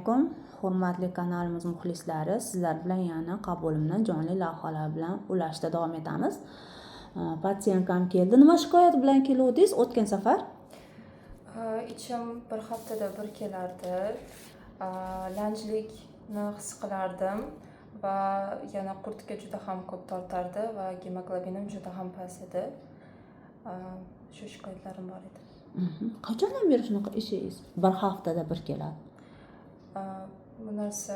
Alaykum, hurmatli kanalimiz muxlislari. Sizlar bilan yana qabulimdan jonli lavhalar bilan ulashda davom etamiz. Patsientkam keldi. Nima shikoyat bilan keluvdingiz o'tgan safar? Ichim bir haftada bir kelardi. Lanjlikni his qilardim va yana qurtga juda ham ko'p tortardi va gemoglobinim juda ham past edi. Shu shikoyatlarim bor edi. Qachondan beri shunaqa ichingiz bir haftada bir keladi? Bu narsa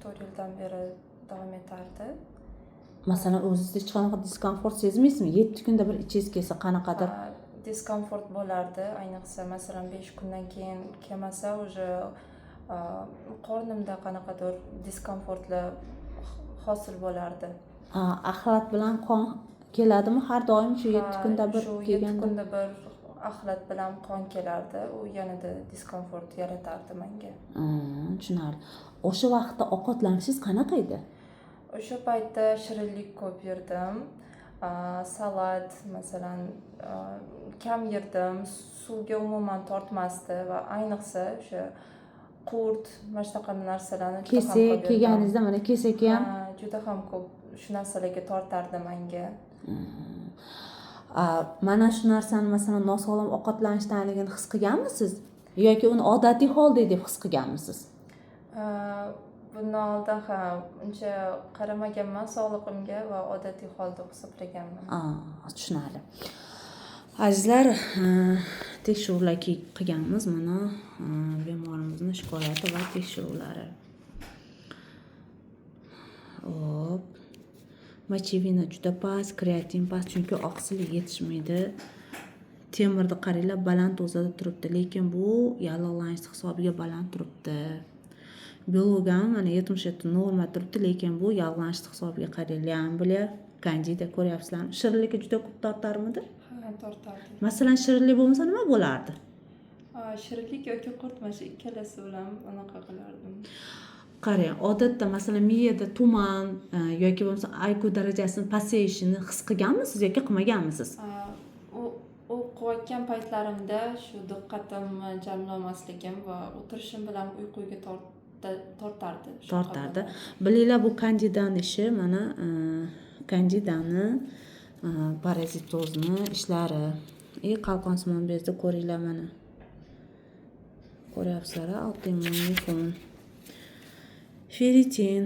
3-4 yildan beri davom etardi. Masalan, o'zingizda hech qanaqa diskomfort sezmaysizmi, 7 kunda bir ichingiz kelsa qanaqadir? Diskomfort bo'lardi, ayniqsa, masalan, 5 kundan keyin kelmasa, уже qornimda qanaqadir diskomfortlar hosil bo'lardi. Axlat bilan qon keladimi har doim shu 7 Ha, kunda bir shu 7 kelganda? kunda bir axlat bilan qon kelardi, u yanada diskomfort yaratardi menga. Tushunarli. O'sha vaqtda ovqatlanishingiz qanaqa edi? O'sha paytda shirinlik ko'p yerdim, salat, masalan, kam yerdim, suvga umuman tortmasdi va ayniqsa o'sha qurt, mana shunaqa narsalarni juda ham Kesak ko'p yerdim. Kelganingizda mana kesak ham. Ha, juda ham ko'p shu narsalarga tortardi menga. Mana shu narsani, masalan, nosog'lom ovqatlanishdanligini his qilganmisiz yoki uni odatiy holdek deb his qilganmisiz? Bundan oldin ham uncha qaramaganman sog'lig'imga va odatiy hol deb hisoblaganman. Tushunarli. Azizlar, tekshiruvlar qilganmiz. Mana bemorimizni shikoyati va tekshiruvlari. Hop, мочевина juda past, kreatin past, chunki oqsil yetishmaydi. Temirni qaranglar, baland dozada turibdi, lekin bu yallig'lanish hisobiga baland turibdi. Белок ham mana 77, norma turibdi, lekin bu yallig'lanish hisobiga. Qaranglar, bular kandida, ko'ryapsizlarmi? Shirinlikka juda ko'p tortarmidi? Ha, tortardi. Masalan, shirinlik bo'lmasa, nima bo'lardi? Shirinlik yoki qurt, mana shu ikkalasi bilan anaqa qilardim. Qarang, odatda, masalan, miyada tuman yoki bo'lmasa IQ darajasini pasayishini his qilganmisiz yoki qilmaganmisiz? U o'qiyotgan paytlarimda shu diqqatimni jamlolmasligim va o'tirishim bilan uyquga tortardi shu Tortardi. holatlar. Bilinglar, bu kandidani ishi. Mana kandidani, parazitozni ishlari. И qalqonsimon bezni ko'ringlar, mana, ko'ryapsizlar, autoimmun fon. Ferritin,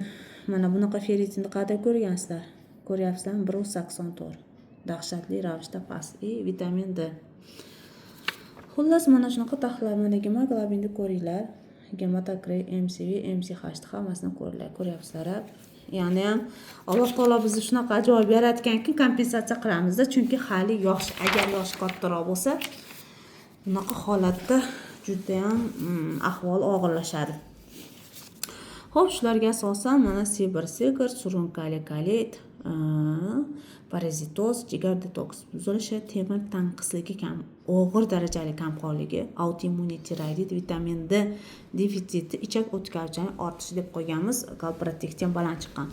mana bunaqa ferritinni qayerda ko'rgansizlar? Ko'ryapsizlarmi, 184, dahshatli ravishda past. И vitamin D. Xullas, mana shunaqa tahlil. Mana gemoglobinni ko'ringlar, gematokrit, MCV, MCH, hammasini ko'ringlar. Ko'ryapsizlar, a? Ya'ni ham Alloh taolo bizni shunaqa ajoyib yaratganki, kompensatsiya qilamizda, chunki hali yosh. Agar yoshi kattaroq bo'lsa, bunaqa holatda judayam ahvol og'irlashadi. Ho'p, shularga asosan mana sibir sigir, surunkali kolit, parazitoz, jigar detoks buzilishi, temir tanqisligi, kam, og'ir darajali kamqonligi, autoimmun tiroidit, vitamin D defitsiti, ichak o'tkazuvchanlik ortishi deb qo'yganmiz. Kalprotektin baland chiqqan.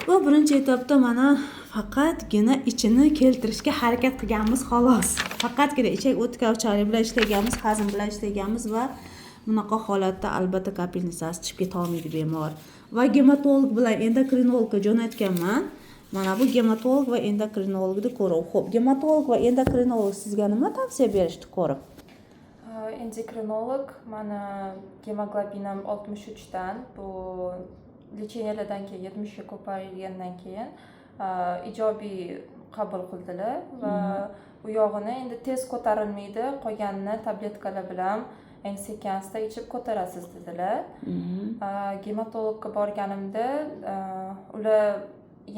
Bu birinchi etapda mana faqatgina ichini keltirishga harakat qilganmiz, xolos. Faqatgina ichak o'tkazuvchanlik bilan ishlaganmiz, hazm bilan ishlaganmiz va bunaqa holatda albatta капельница siz chiqib ketolmaydi bemor. Va gematolog bilan endokrinologga jo'natganman. Mana bu gematolog va endokrinologni ko'rib. Ho'p, gematolog va endokrinolog sizga nima tavsiya berishdi ko'rib? Endokrinolog mani gemoglobinim 63dan, bu лечения lardan keyin 70ga ko'paygandan keyin ijobiy qabul qildilar va u yog'ini endi tez ko'tarilmaydi, qolganini tabletkalar bilan endi sekin asta ichib ko'tarasiz dedilar. Gematologga borganimda ular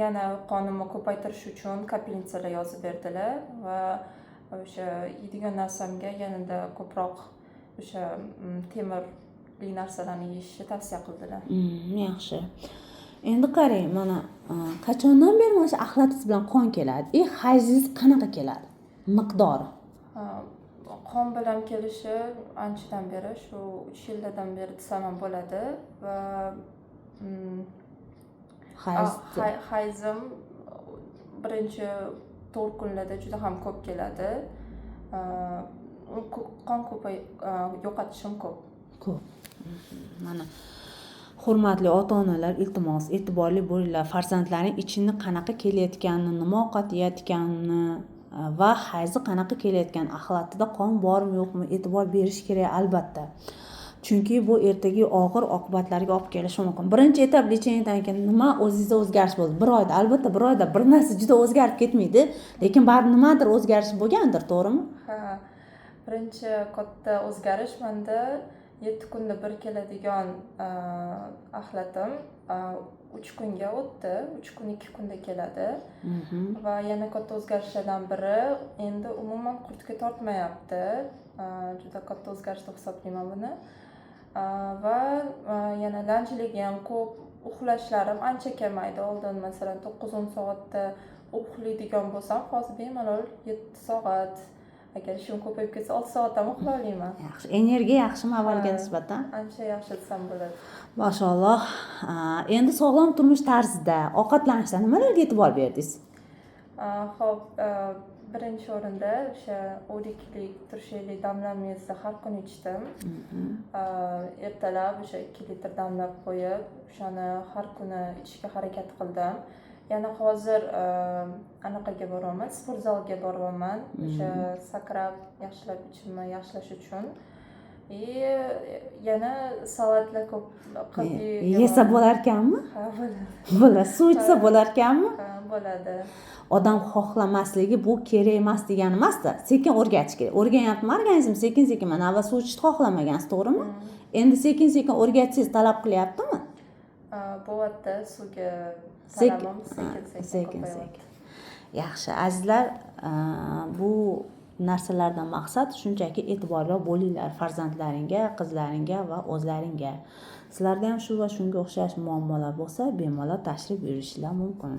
yana qonimni ko'paytirish uchun капельница lar yozib berdilar va o'sha yeydigan narsamga yanada ko'proq o'sha temirli narsalarni yeyishni tavsiya qildilar. Yaxshi. Endi qarang, mana qachondan beri mana shu axlatingiz bilan qon keladi и hayzingiz qanaqa keladi, miqdori? Qon bilan kelishi anchadan beri, shu 3 yillardan beri desam ham bo'ladi va Hayz? Hayzim birinchi 4 kunlarda juda ham ko'p keladi. Qon ko'pay, yo'qotishim ko'p. Ko'p. Mana, hurmatli ota onalar, iltimos, e'tiborli bo'linglar. Farzandlaring ichini qanaqa kelayotganini, nima ovqat yeyotganini va hayzi qanaqa kelayotgan, axlatida qon bormi yo'qmi, e'tibor berish kerak albatta. Chunki bu ertaga og'ir oqibatlarga olib kelishi mumkin. Birinchi этап лечение dan keyin nima o'zingizda o'zgarish bo'ldi? Bir oyda, albatta, bir oyda bir narsa juda o'zgarib ketmaydi, lekin baribir nimadir o'zgarish bo'lgandir, to'g'rimi? Ha, birinchi katta o'zgarish manda 7 kunda bir keladigan axlatim 3 kunga o'tdi, 3 kun, 2 kunda keladi. Va yana katta o'zgarishlardan biri, endi umuman qurtga tortmayapti. Juda katta o'zgarish deb hisoblayman buni. Va yana lanjligi ham ko'p, uxlashlarim ancha kamaydi. Oldin, masalan, 9-10 soatda uxlaydigan bo'lsam, hozir bemalol 7 soat, agar ishim ko'payib ketsa, 6 soat ham uxlay olaman. Yaxshi, energiya yaxshimi avvalgiga Ha. nisbatan? Ancha yaxshi desam bo'ladi. Mashalloh. Endi sog'lom turmush tarzida, ovqatlanishda nimalarga e'tibor berdingiz? Ho'p, birinchi o'rinda o'sha o'rikli, turshakli damlamizni har kuni ichdim. Ertalab o'sha 2 litr damlab qo'yib, o'shani har kuni ichishga harakat qildim. Yana hozir anaqaga boryapman, sportzalga boryapman, o'sha sakrab, yaxshilab ichimni yaxshilash uchun. И yana salatlar ko'p qilib Yesa bo'larkanmi? Ha, bo'ladi. Bo'ladi. Suv ichsa bo'larkanmi? Ha, bo'ladi. Odam xohlamasligi bu kerak emas degani emasda, sekin o'rgatish kerak. O'rganyaptimi organizm sekin sekin? Mana, avval suv ichishni xohlamagansiz, to'g'rimi? Endi sekin sekin o'rgatsangiz, talab qilyaptimi? Bo'lyapti, suvga Sekin talabim sekin sekin sekin ko'payyapti. Sekin. Yaxshi, azizlar, bu narsalardan maqsad shunchaki e'tiborli bo'linglar farzandlaringga, qizlaringga va o'zlaringga. Sizlarda ham shu va shunga o'xshash muammolar bo'lsa, bemalol tashrif buyurishinglar mumkin.